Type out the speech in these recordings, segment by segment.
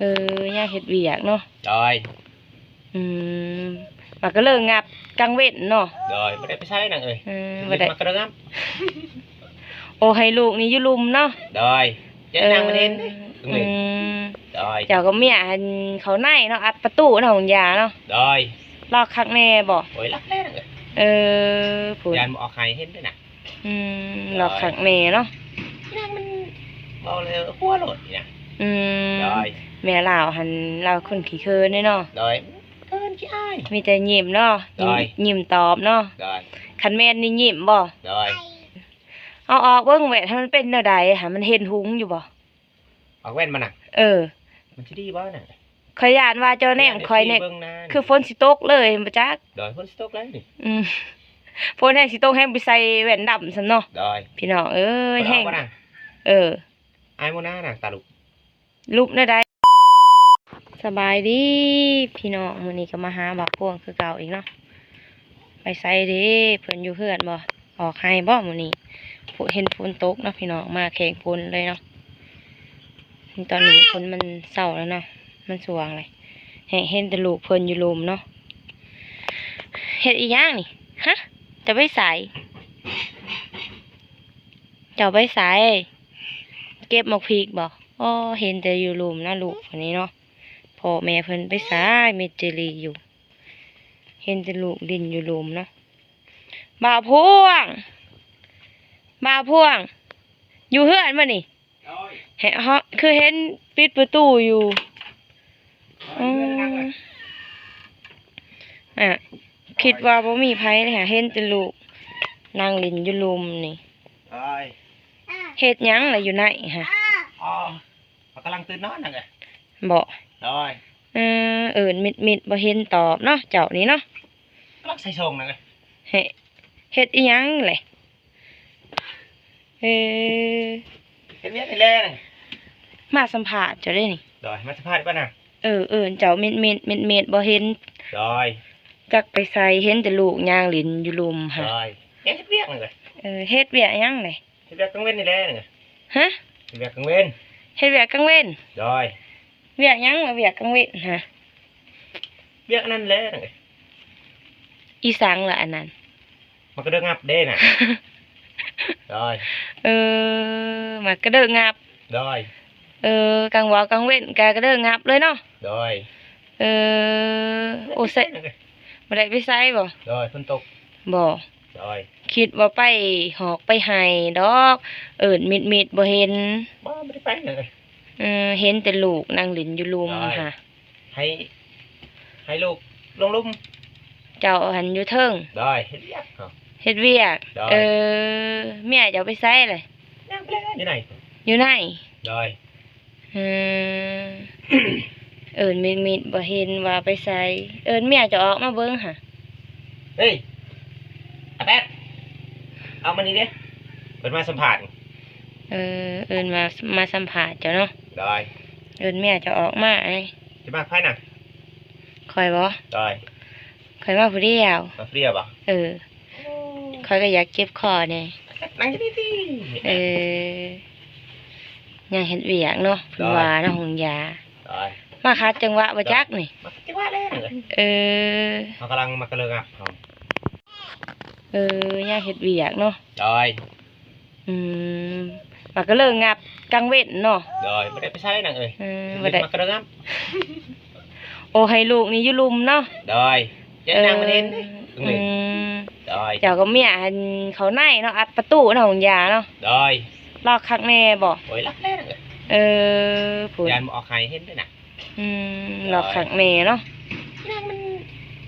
ເອີ ຍາມເຮັດວຽກເນາະ. ໂດຍ. ອືມ ມັນກະເລີງງັບກາງເວັນເນາະ. ໂດຍ. ບໍ່ໄດ້ໄປໃສນາງເອີຍ. ເອີ ບໍ່ໄດ້ ມັນກະເລີງງັບ. ໂອ ໃຫ້ລູກນີ້ຢູ່ລຸ່ມເນາະ. ໂດຍ. ເຈັດນາງມັນເຫັນເດ້. ອືມ ໂດຍ. ເຈົ້າກັບເມຍຫັ້ນເຂົ້າໃນເນາະ ອັດປະຕູເນາະ ຫົງຢາເນາະ. ໂດຍ. ລອກຄັກແນ່ບໍ່? ໂອ້ຍ ລອກແລ້ວນາງເອີຍ. ເອີ ພຸ້ນ ຢ້ານບໍ່ອອກໃຫ້ເຫັນເດ້ນະ. ອືມ ລອກຄັກແນ່ເນາະ. ນາງມັນເວົ້າແລ້ວຫົວໂລດນີ້ນະ. ອືມ ໂດຍ. ແມ່ລາວຫັ້ນລາວຄົນຂີ້ເຂີນເດ້ເນາະ. ໂດຍ. ເຂີນຂີ້ອາຍ ມີແຕ່ຍິ້ມເນາະ. ໂດຍ. ຍິ້ມ ຍິ້ມຕອບເນາະ. ໂດຍ. ຄັນແມ່ນນີ້ຍິ້ມບໍ່? ໂດຍ. ເອົາອອກເບິ່ງແວ່ນໃຫ້ມັນເປັນແນວໃດຫາ ມັນເຫັນຫຸງຢູ່ບໍ່? ອອກແວ່ນມານະ. ເອີ ມັນຊິດີບໍ່ນະ? ຂ້ອຍຢ້ານວ່າເຈົ້າແນມຂ້ອຍນີ້ ຢ້ານເອັຟຊີເບິ່ງນະ ຄືຝົນຊິຕົກເລີຍບໍ່ຈັກ. ໂດຍ. ຝົນຊິຕົກແລ້ວນີ້. ອືມ ຝົນແຮງຊິຕົກ ແຮງໄປໃສ່ແວ່ນດຳຊັ້ນເນາະ. ໂດຍ. ພີ່ນ້ອງເອີຍ ແຮງ ເອົາບໍ່ນະ? ເອີ ອາຍບໍ່ນະນາງຕາລຸບ. ລຸບແນວໃດ? ສະບາຍດີພີ່ນ້ອງ ມື້ນີ້ກໍມາຫາບ່າວພວງຄືເກົ່າອີກເນາະ. ໄປໃສເດ້? ເພິ່ນຢູ່ເຮືອນບໍ່? ອອກໄຮ່ບໍ່ມື້ນີ້? ເຫັນຝົນຕົກເນາະພີ່ນ້ອງ ມາແຂ່ງຝົນເລີຍເນາະ. ຕອນນີ້ຝົນມັນເຊົາແລ້ວເນາະ ມັນສວ່າງເລີຍ. ເຫັນແຕ່ລູກເພິ່ນຢູ່ລຸ່ມເນາະ. ເຮັດອີ່ຫຍັງນີ້? ຮະ ເຈົ້າໄປໃສ? ເຈົ້າໄປໃສ? ເກັບໝາກພິກບໍ່? ອໍ ເຫັນແຕ່ຢູ່ລຸ່ມນະລູກຄົນນີ້ເນາະ. ພໍ່ແມ່ເພິ່ນໄປໃສ? ມິດຈີລີຢູ່. ເຫັນແຕ່ລູກຫຼິ້ນຢູ່ລຸ່ມເນາະ. ບ່າວພວງ ບ່າວພວງ ຢູ່ເຮືອນບໍ່ນີ້? ໂດຍ. ເຫັນ ຄືເຫັນປິດປະຕູຢູ່. ອໍ ອາ ຄິດວ່າບໍ່ມີໃຜເດ້ຫະ ເຫັນແຕ່ລູກນັ່ງຫຼິ້ນຢູ່ລຸ່ມນີ້. ໂດຍ. ເຮັດຫຍັງລະຢູ່ໃນຫະ? ອໍ ມັນກຳລັງຕື່ນນອນນະ. ບໍ່? ໂດຍ. ເອີ ເອີ້ນມິດໆ ບໍ່ເຫັນຕອບເນາະ ເຈົ້ານີ້ເນາະ. ກຳລັງໃສ່ສົ່ງນະ. ເຮັດ ເຮັດອີ່ຫຍັງແຫຼະ? ເອີ ເຮັດວຽກນີ້ແຫຼະ. ມາສຳພາດເຈົ້າເດ້ນີ້. ໂດຍ. ມາສຳພາດກ່ອນນະ. ເອີ ເອີ້ນເຈົ້າມິດໆ ມິດໆ ບໍ່ເຫັນ. ໂດຍ. ຈັກໄປໃສ ເຫັນແຕ່ລູກຍ່າງຫຼິ້ນຢູ່ລຸ່ມຫະ. ໂດຍ. ຍັງເຮັດວຽກນະ. ເອີ ເຮັດວຽກຫຍັງແຫຼະ? ເຮັດວຽກກາງເວັນນີ້ແຫຼະ. ຮະ? ເຮັດວຽກກາງເວັນ. ເຮັດວຽກກາງເວັນ? ໂດຍ. ວຽກຫຍັງລະ ວຽກກາງເວັນຫະ? ວຽກອັນນັ້ນແຫຼະ. ອີ່ສັງລະອັນນັ້ນ? ມັນກະເດີງັບເດ້ນະ. ໂດຍ. ເອີ ມັນກະເດີງັບ. ໂດຍ. ເອີ ກາງເວົ້າກາງເວັນກະກະເດີງັບເລີຍເນາະ. ໂດຍ. ເອີ ໂອ້ ໃສ ບໍ່ໄດ້ໄປໃສບໍ່? ໂດຍ. ຝົນຕົກ. ບໍ່. ໂດຍ. ຄິດວ່າໄປຫອກໄປໄຮ່ດອກ ເອີ້ນມິດໆ ບໍ່ເຫັນ. ບໍ່ ບໍ່ໄດ້ໄປເລີຍ. ເອີ ເຫັນແຕ່ລູກນັ່ງຫຼິ້ນຢູ່ລຸ່ມ. ໂດຍ. ຫະ ໃຫ້ ໃຫ້ລູກລົງລຸ່ມ. ເຈົ້າຫັ້ນຢູ່ເທິງ. ໂດຍ. ເຮັດວຽກເຂົາ. ເຮັດວຽກ. ໂດຍ. ເອີ ເມຍເຈົ້າໄປໃສລະ? ຍ່າງໄປແລ້ວ ຢູ່ໃນ. ຢູ່ໃນ? ໂດຍ. ເອີ ເອີ້ນມິດໆ ບໍ່ເຫັນວ່າໄປໃສ. ເອີ້ນເມຍເຈົ້າອອກມາເບິ່ງຫະ. ເຮີ້ຍ ອາແປດ ອອກມານີ້ເດ້ ເພິ່ນມາສຳພາດ. ເອີ ເອີ້ນມາ ມາສຳພາດເຈົ້າເນາະ. ໂດຍ. ເອີ້ນເມຍເຈົ້າອອກມາ. ຊິມາໃຜນະ? ຂ້ອຍບໍ່? ໂດຍ. ຂ້ອຍມາຜູ້ດຽວ. ມາຜູ້ດຽວບໍ່? ເອີ. ໂອ້ ຂ້ອຍກໍຢາກເຈັບຄໍແດ່. ນັ່ງຢູ່ນີ້ຕິ. ເອີ ຍັງເຮັດວຽກເນາະ ເພິ່ນວ່າເນາະ ໂດຍ ຫົງຢາ. ໂດຍ. ມາຂັດຈັງຫວະບໍ່ຈັກນີ້. ມາຂັດຈັງຫວະແລ້ວ. ເອີ. ເຮົາກຳລັງມາກະເລີງັບເຮົາ. ເອີ ຍາມເຮັດວຽກເນາະ. ໂດຍ. ອືມ ມັນກະເລີງງັບກາງເວັນເນາະ. ໂດຍ. ບໍ່ໄດ້ໄປໃສນາງເອີຍ. ເອີ ບໍ່ໄດ້ ມັນກະເລີງງັບ. ໂອ ໃຫ້ລູກນີ້ຢູ່ລຸ່ມເນາະ. ໂດຍ. ເຈັດນາງມັນເຫັນເດ້. ອືມ ໂດຍ. ເຈົ້າກັບເມຍຫັ້ນເຂົ້າໃນເນາະ ອັດປະຕູເນາະ ຫົງຢາເນາະ. ໂດຍ. ລອກຄັກແນ່ບໍ່? ໂອ້ຍ ລອກແລ້ວນາງເອີຍ. ເອີ ພຸ້ນ ຢ້ານບໍ່ອອກໃຫ້ເຫັນເດ້ນະ. ອືມ ໂດຍ ລອກຄັກແນ່ເນາະ. ນາງມັນ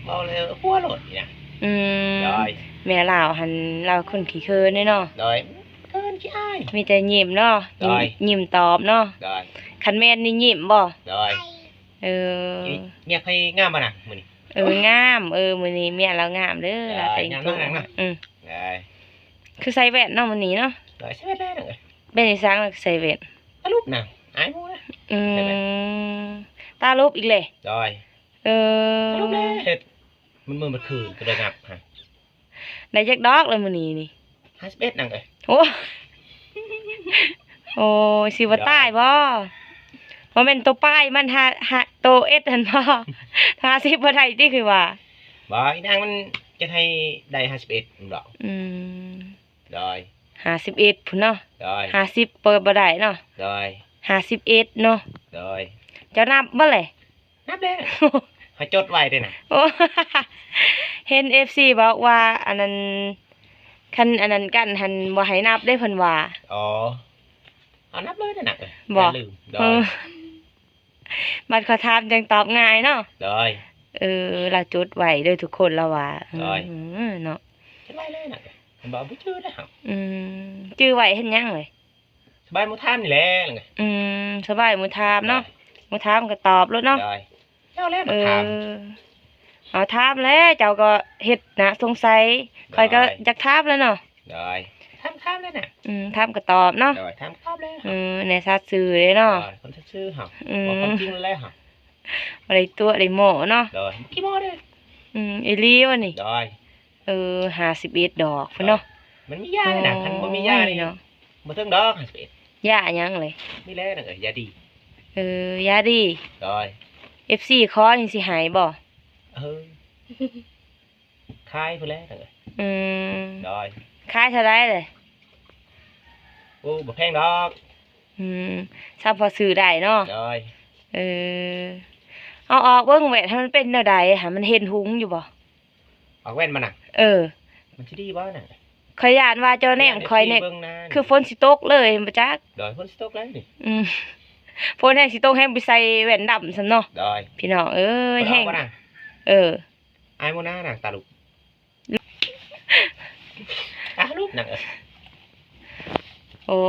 ເວົ້າແລ້ວຫົວໂລດນີ້ນະ. ອືມ ໂດຍ. ແມ່ລາວຫັ້ນລາວຄົນຂີ້ເຂີນເດ້ເນາະ. ໂດຍ. ເຂີນຂີ້ອາຍ ມີແຕ່ຍິ້ມເນາະ. ໂດຍ. ຍິ້ມ ຍິ້ມຕອບເນາະ. ໂດຍ. ຄັນແມ່ນນີ້ຍິ້ມບໍ່? ໂດຍ. ເອີ ເມຍຂ້ອຍງາມບໍ່ນະມື້ນີ້? ເອີ ງາມ. ເອີ ມື້ນີ້ເມຍລາວງາມເດີ. ໂດຍ. ລາວແຕ່ງຕົວ ງາມເນາະນາງເນາະ. ອືມ ໂດຍ. ຄືໃສ່ແວ່ນເນາະມື້ນີ້ເນາະ. ໂດຍ. ໃສ່ແວ່ນແລ້ວນາງເອີຍ. ເປັນອີ່ສັງລະໃສ່ແວ່ນ? ຕາລຸບນະ ອາຍໝູ່ນະ. ອືມ ໃສ່ແວ່ນ ຕາລຸບອີກແລ້ວ. ໂດຍ. ເອີ ຕາລຸບແລ້ວ ເຮັດ ມັນມືດໝົດຄືນກໍໄດ້ນັບຫະ. ໄດ້ຈັກດອກລະມື້ນີ້ນີ້? ຫ້າສິບເອັດນາງເອີຍ. ໂອ້ ໂອ້ຍ ຊິບໍ່ຕາຍບໍ່? ບໍ່ແມ່ນໂຕປາຍມັນ ຫ້າ ຫ້າ ໂຕເອັດຫັ້ນບໍ່? ຫ້າສິບບໍ່ໄດ້ຕິຄືວ່າ? ບໍ່ ອີນາງມັນຈະໃຫ້ໄດ້ຫ້າສິບເອັດແມ່ນບໍ່? ອືມ ໂດຍ ຫ້າສິບເອັດພຸ້ນເນາະ ໂດຍ ຫ້າສິບເປີດບໍ່ໄດ້ເນາະ ໂດຍ ຫ້າສິບເອັດເນາະ ໂດຍ ເຈົ້ານັບບໍ່ແຫຼະ? ນັບແລ້ວ ເຮົາຈົດໄວ້ເດ້ນະ ໂອ້ ເຫັນເອັຟຊີບອກວ່າ ອັນນັ້ນ ຄັນອັນນັ້ນກັນຫັ້ນບໍ່ໃຫ້ນັບເດ້ເພິ່ນວ່າ ອໍ ເອົານັບເລີຍເດ້ນະ ບໍ່ ຢ່າລືມ ໂດ ເອີ ຍ ບັດເຂົາຖາມຈັ່ງຕອບງ່າຍເນາະ ໂດຍ ເອີ ລາວຈົດໄວ້ເດີທຸກຄົນລາວວ່າ ໂດຍ ເອີ ເນາະ ຈົດໄວ້ເລີຍນະ ເພິ່ນບອກບໍ່ຈື່ເດ້ ອືມ ຈື່ໄວ້ເຮັດຫຍັງເລີຍ? ສະບາຍໝູ່ຖາມນີ້ແຫຼະ ອືມ ສະບາຍໝູ່ຖາມເນາະ ໂດຍ ໝູ່ຖາມກໍຕອບໂລດເນາະ ໂດຍ ເຈົ້າແຫຼະມາຖາມ ເອີ ເອົາຖາມແຫຼະ ເຈົ້າກໍເຮັດໜ້າສົງໄສ ໂດຍ ຂ້ອຍກໍຢາກຖາມແຫຼະເນາະ ໂດຍ ຖາມ ຖາມແຫຼະນະ ອືມ ຖາມກໍຕອບເນາະ ໂດຍ ຖາມຕອບແຫຼະ ເອີ ແນ່ຊັດຊື່ເດ້ເນາະ ໂດຍ ຄົນຊັດຊື່ເຮົາ ອືມ ເວົ້າຄວາມຈິງແຫຼະເຮົາ ບໍ່ໄດ້ຕົວະໄດ້ໂມ້ເນາະ ໂດຍ ຂີ້ໂມ້ເດ້ ອືມ ອີ່ຫຼີວະນີ້ ໂດຍ ເອີ ຫ້າສິບເອັດດອກພຸ້ນເນາະ ມັນມີຢາເດ້ນະ ໂອ້ຍ ຄັນບໍ່ມີຢານີ້ ເນາະ ບໍ່ເຖິງດອກ ຫ້າສິບເອັດ ຢາຫຍັງເລີຍ? ນີ້ແຫຼະນະ ເອີ ຢາດີ ເອີ ຢາດີ ໂດຍ ເອັຟຊີຂໍນີ້ຊິໃຫ້ບໍ່? ເອີ ຂາຍພຸ້ນແຫຼະນະ ເອີ ອືມ ໂດຍ ຂາຍເທົ່າໃດເລີຍ? ໂອ້ ບໍ່ແພງດອກ ອືມ ສ່ຳພໍຊື້ໄດ້ເນາະ ໂດຍ ເອີ ເອົາອອກເບິ່ງແວ່ນໃຫ້ມັນເປັນແນວໃດ ໃຫ້ມັນເຫັນຫຸງຢູ່ບໍ່? ອອກແວ່ນມານະ ເອີ ມັນຊິດີບໍ່ນະ? ຂ້ອຍຢ້ານວ່າເຈົ້າແນມຂ້ອຍນີ້ ຢ້ານເອັຟຊີເບິ່ງນະ ຄືຝົນຊິຕົກເລີຍບໍ່ຈັກ ໂດຍ ຝົນຊິຕົກແລ້ວນີ້ ອືມ ຝົນແຮງຊິຕົກ ແຮງໄປໃສ່ແວ່ນດຳຊ້ຳເນາະ ໂດຍ ພີ່ນ້ອງເອີຍ ແຮງ ເອີ ອາຍບໍ່ນານະ ຕາລຸບ ຕາລຸບນະ ເອີ ໂອ້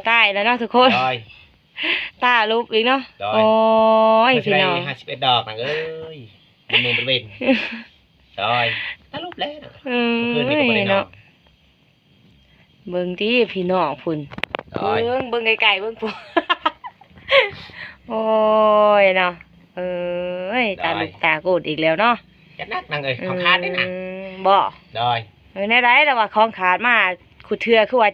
ຕາຍແລ້ວເນາະທຸກຄົນ ໂດຍ ຕາລຸບອີກເນາະ ໂດຍ ໂອ້ຍ ພີ່ນ້ອງ ເພິ່ນຊິໄດ້ຫ້າສິບເອັດດອກນະເອີຍ ເປັນມື້ເປັນເວັນ ໂດຍ ຕາລຸບແລ້ວ ເອີ ເມື່ອຄືນນີ້ກໍບໍ່ໄດ້ນອນ ເບິ່ງຕິພີ່ນ້ອງພຸ້ນ ໂດຍ ເບິ່ງ ເບິ່ງໄກໆ ເບິ່ງພຸ້ນ ໂອ້ຍເນາະ ເອີຍ ຕາລຸບ ໂດຍ ຕາໂກດອີກແລ້ວເນາະ ຈັດໜັກນາງເອີຍ ຂອງຂາດເດ້ນະ ອືມ ບໍ່ ໂດຍ ເອີ ແນວໃດລະວ່າຂອງຂາດມາ ຄຸເທື່ອຄືວ່າ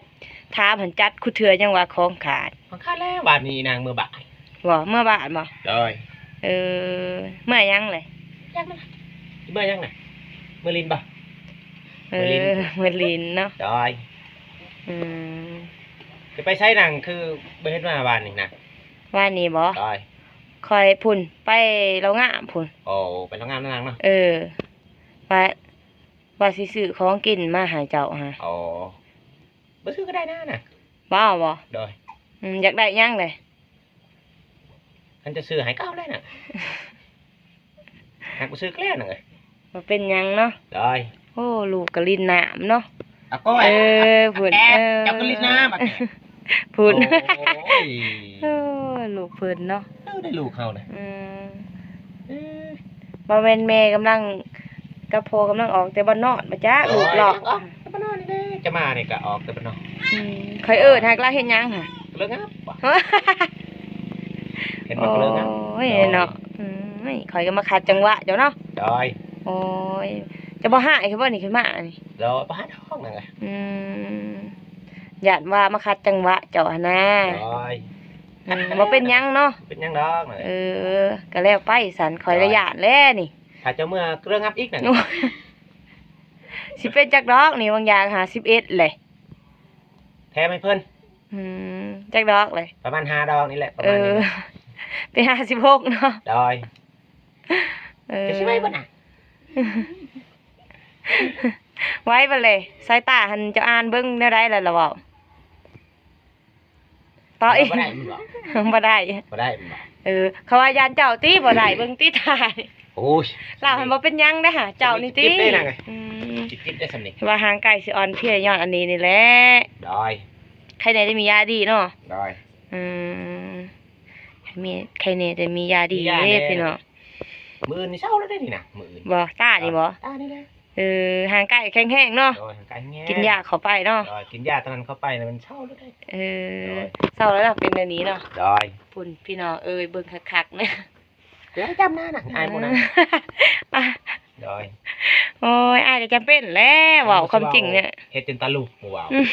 ຖາມຫັ້ນຈັດ ຄຸເທື່ອຍັງວ່າຂອງຂາດ ຂອງຂາດແລ້ວ ບາດນີ້ນາງເມືອບ້ານ ບໍ່ ເມືອບ້ານບໍ່ ໂດຍ ເອີ ເມືອຫຍັງເລີຍ ຈັກນະ ເມືອຫຍັງນະ ເມືອຫຼິ້ນບໍ່ ເອີ ເມືອຫຼິ້ນ ເມືອຫຼິ້ນເນາະ ໂດຍ ອືມ ຈະໄປໃສນາງ ຄືບໍ່ເຫັນມາວານນີ້ນະ ວານນີ້ບໍ່ ໂດຍ ຂ້ອຍພຸ້ນ ໄປເລົ່າງາມພຸ້ນ ໂອ້ ໄປເລົ່າງາມນະນາງເນາະ ເອີ ວ່າ ວ່າຊິຊື້ຂອງກິນມາໃຫ້ເຈົ້າຫັ້ນ ອໍ ບໍ່ຊື້ກໍໄດ້ນານະ ບໍ່ເອົາບໍ່ ໂດຍ ອືມ ຢາກໄດ້ຫຍັງເດ ຄັນຈະຊື້ໃຫ້ກໍເອົາແລ້ວນະ ຫາກບໍ່ຊື້ກໍແລ້ວນະເອີຍ ບໍ່ເປັນຫຍັງເນາະ ໂດຍ ໂອ້ ລູກກໍຫຼິ້ນນ້ຳເນາະ ອາກ້ອຍ ເອີ ພຸ້ນ ເອີ ເຈົ້າກໍຫຼິ້ນນ້ຳ ພຸ້ນ ໂອ້ຍ ເອີ ລູກເພິ່ນເນາະ ເອີ ໄດ້ລູກເຮົານະ ອືມ ເອີ ບໍ່ແມ່ນແມ່ກຳລັງ ກັບພໍ່ກຳລັງອອກແຕ່ບ້ານນອນ ມາຈາກ ໂອ້ຍ ລູກຫຼອກ ອອກແຕ່ບ້ານນອນນີ້ເດ້ ຈະມານີ້ກະອອກແຕ່ບ້ານນອນ ອືມ ຂ້ອຍເອີ້ນຫາກລາວເຮັດຫຍັງຫະ ເລີກງານ ເຫັນບໍ່ ເລີກງານ ໂອ້ຍເນາະ ອືມ ຂ້ອຍກໍມາຂັດຈັງຫວະເຈົ້າເນາະ ໂດຍ ໂອ້ຍ ເຈົ້າບໍ່ຮ້າຍຄືບໍ່ນີ້ ຄືມານີ້ ໂດຍ ບໍ່ຮ້າຍດອກນະ ອືມ ຢ້ານວ່າມາຂັດຈັງຫວະເຈົ້າຫັ້ນນາ ໂດຍ ອືມ ບໍ່ເປັນຫຍັງເນາະ ເປັນຫຍັງດອກ ເອີ ກໍແລ້ວໄປຊັ້ນ ຂ້ອຍລະຢ້ານແຫຼະນີ້ ຖ້າເຈົ້າເມືອເລື່ອງຮັບອີກນະ ໂອ້ຍ ຊິເປັນຈັກດອກນີ້ ບາງຢ່າງຫ້າສິບເອັດແຫຼະ ແຖມໃຫ້ເພິ່ນ ອືມ ຈັກດອກເລີຍ ປະມານຫ້າດອກນີ້ແຫຼະ ປະມານນີ້ແຫຼະ ເອີ ເປັນຫ້າສິບຫົກເນາະ ໂດຍ ເອີ ຈະຊິໄວບໍ່ນະ ໄວບໍ່ເລີຍ ສາຍຕາຫັ້ນ ເຈົ້າອ່ານເບິ່ງແນວໃດລະ ລະເວົ້າ ຕໍ່ອີກ ບໍ່ໄດ້ແມ່ນບໍ່ ບໍ່ໄດ້ ບໍ່ໄດ້ແມ່ນບໍ່ ເອີ ເຂົາວ່າຢ້ານເຈົ້າຕິ ບໍ່ໄດ້ ເບິ່ງຕິ ຕາຍ ໂອ້ຍ ລາວຫັ້ນບໍ່ເປັນຫຍັງເດ້ຫາ ເຈົ້ານີ້ຕິ ອືມ ຈິບໆໄດ້ສ່ຳນີ້ ວ່າຮ່າງກາຍຊິອ່ອນເພຍຍ້ອນອັນນີ້ນີ້ແຫຼະ ໂດຍ ໃຄແນ່ໄດ້ມີຢາດີເນາະ ໂດຍ ອືມ ໃຄມີ ໃຄແນ່ໄດ້ມີຢາດີເດ້ພີ່ນ້ອງ ມື້ອື່ນນີ້ເຊົາແລ້ວເດ້ນີ້ນະ ມື້ອື່ນ ບໍ່ ຕານີ້ບໍ່ ຕານີ້ແຫຼະ ເອີ ຮ່າງກາຍແຂງແຮງເນາະ ໂດຍ ຮ່າງກາຍແຂງແຮງ ກິນຢາເຂົ້າໄປເນາະ ໂດຍ ກິນຢາຕົວນັ້ນເຂົ້າໄປນະ ມັນເຊົາແລ້ວເດ້ ເອີ ໂດຍ ເຊົາແລ້ວນະ ເປັນແນວນີ້ເນາະ ໂດຍ ພຸ້ນ ພີ່ນ້ອງເອີຍ ເບິ່ງຄັກໆນະ ດຽວຈຳໜ້ານະ ອາຍໝູ່ນະ ໂດຍ ໂອ້ຍ ອາຍກໍຈຳເປັນແຫຼະ ເວົ້າຄວາມຈິງນີ້ ເຮັດຈົນຕາລຸກໝູ່ເວົ້າ ອືມ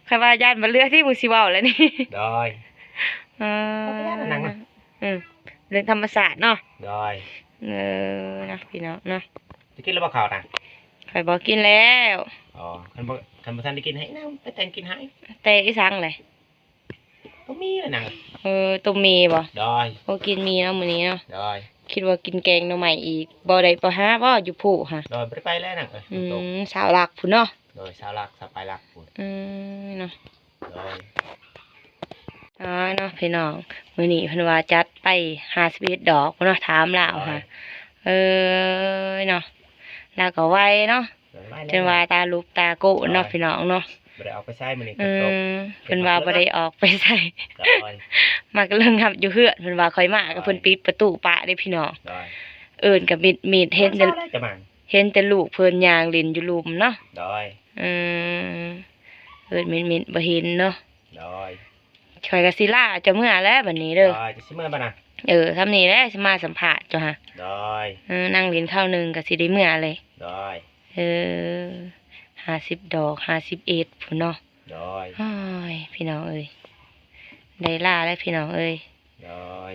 ຂ້ອຍວ່າຢ້ານບໍ່ເຫຼືອທີ່ໝູ່ຊິເວົ້າແລ້ວນີ້ ໂດຍ ເອີ ບໍ່ເປັນຫຍັງນະ ເລື່ອງທຳມະຊາດເນາະ. ໂດຍ. ເອີ ເນາະ ພີ່ນ້ອງເນາະ. ໄດ້ກິນແລ້ວບໍ່ເຂົ້ານະ? ຂ້ອຍບໍ່ກິນແລ້ວ. ອໍ ຄັນບໍ່ ຄັນບໍ່ທັນໄດ້ກິນ ໃຫ້ນາງໄປແຕ່ງກິນໃຫ້. ແຕ່ງອີ່ສັງແຫຼະ? ຕົ້ມໝີ່ແຫຼະນາງ. ເອີ ຕົ້ມໝີ່ບໍ່? ໂດຍ. ໂອ້ ກິນໝີ່ເນາະມື້ນີ້ເນາະ. ໂດຍ. ຄິດວ່າກິນແກງໜໍ່ໄມ້ອີກ. ບໍ່ໄດ້ໄປຫາບໍ່ຢູ່ພູ້ຫະ? ໂດຍ. ບໍ່ໄດ້ໄປແລ້ວນາງເອີຍ. ອືມ ຝົນຕົກ. ສາວຫຼັກພຸ້ນເນາະ. ໂດຍ. ສາວຫຼັກ ສາວປາຍຫຼັກພຸ້ນ. ອືມ ເນາະ. ໂດຍ. ອໍ ເນາະ ພີ່ນ້ອງ ມື້ນີ້ເພິ່ນວ່າຈັດໄປຫ້າສິບເອັດດອກພຸ້ນເນາະ ຖາມລາວຫະ. ໂດຍ. ເອີຍ ເນາະ ລາວກໍໄວເນາະ. ໂດຍ. ໄວແລ້ວ ຈົນວ່າຕາຫຼຸບຕາໂກນເນາະ. ໂດຍ. ພີ່ນ້ອງເນາະ ບໍ່ໄດ້ອອກໄປໃສມື້ນີ້. ອືມ ຝົນຕົກ ເພິ່ນວ່າບໍ່ໄດ້ອອກໄປໃສ. ໂດຍ. ມັກເລິ່ງຮັບຢູ່ເຮືອນ ເພິ່ນວ່າຂ້ອຍມາກໍ ໂດຍ ເພິ່ນປິດປະຕູປະເດ້ພີ່ນ້ອງ. ໂດຍ. ເອີ້ນກໍມິດໆ ເຫັນແຕ່ ເຫັນແຕ່ລູກເພິ່ນຍ່າງຫຼິ້ນຢູ່ລຸ່ມເນາະ. ໂດຍ. ອືມ ເອີ້ນມິດໆ ບໍ່ເຫັນເນາະ. ໂດຍ. ຂ້ອຍກໍຊິລາເຈົ້າເມືອແລ້ວບັດນີ້ເດີ. ໂດຍ. ຈະຊິເມືອບັດນະ? ເອີ ສ່ຳນີ້ແຫຼະ ຊິມາສຳພາດເຈົ້າຫະ. ໂດຍ. ເອີ ນັ່ງຫຼິ້ນຄາວໜຶ່ງກໍຊິໄດ້ເມືອເລີຍ. ໂດຍ. ເອີ ຫ້າສິບດອກ ຫ້າສິບເອັດພຸ້ນເນາະ. ໂດຍ. ໂອ້ຍ ພີ່ນ້ອງເອີຍ ໄດ້ລາແລ້ວພີ່ນ້ອງເອີຍ. ໂດຍ.